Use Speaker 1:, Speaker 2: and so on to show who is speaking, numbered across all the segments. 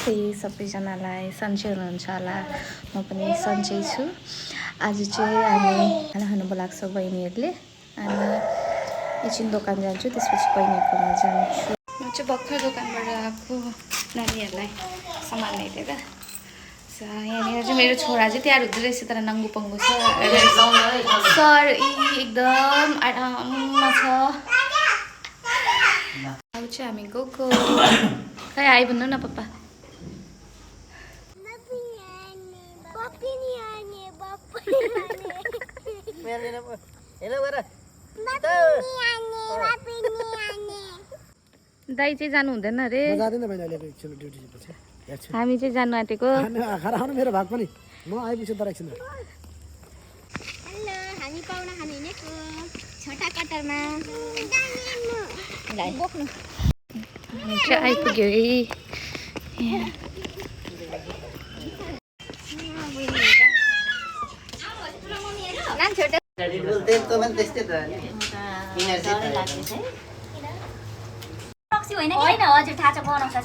Speaker 1: नमस्ते सबैजनालाई सन्चै हुनुहुन्छ होला म पनि सन्चै छु आज चाहिँ हामी खाना खानु बोलाएको छ बहिनीहरूले अनि एकछिन दोकान जान्छु त्यसपछि बहिनीकोमा जान्छु म चाहिँ भर्खर दोकानबाट आएको नानीहरूलाई सामान लिएर यहाँनिर चाहिँ मेरो छोरा चाहिँ तयार हुँदै रहेछ तर नङ्गु पङ्गु छ सर एकदम आराममा छ अब चाहिँ हामी गएको खै आइ भन्नु न पप्पा दाइ चाहिँ जानु हुँदैन रे हामी चाहिँ जानु आँटेको
Speaker 2: मेरो भाग पनि म आइपुग्छु तर एकछिन
Speaker 3: हामी पाउना खानु हिँडेको छोटा कटरमा बोक्नु
Speaker 1: चाहिँ आइपुग्यो है
Speaker 3: होइन हजुर थाहा छ बनाउँछ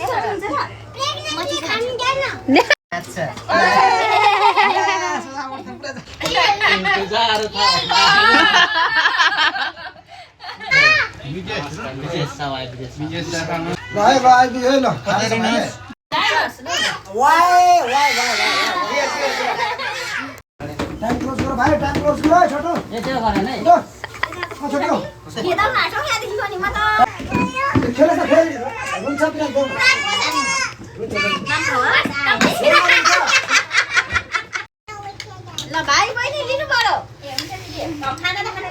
Speaker 3: ल भाइ बहिनी लिनु पर्यो खाना त खाना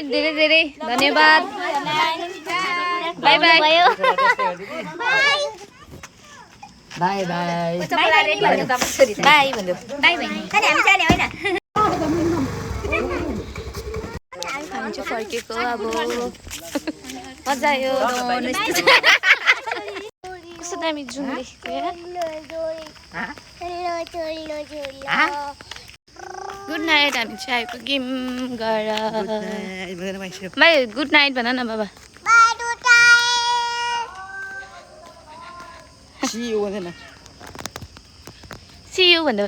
Speaker 1: धेरै धेरै धन्यवाद by by
Speaker 2: by by
Speaker 1: by भन्नु बाई बाई
Speaker 3: हामी जाने होइन
Speaker 1: हामी चाहिँ फर्केको अब मजा आयो कस्तो दामी जुन देखेको गुड नाइट हामी चाहिँ आइपुग्यौँ गएर भाइ गुड नाइट भन न बाबा सी यू भन्दै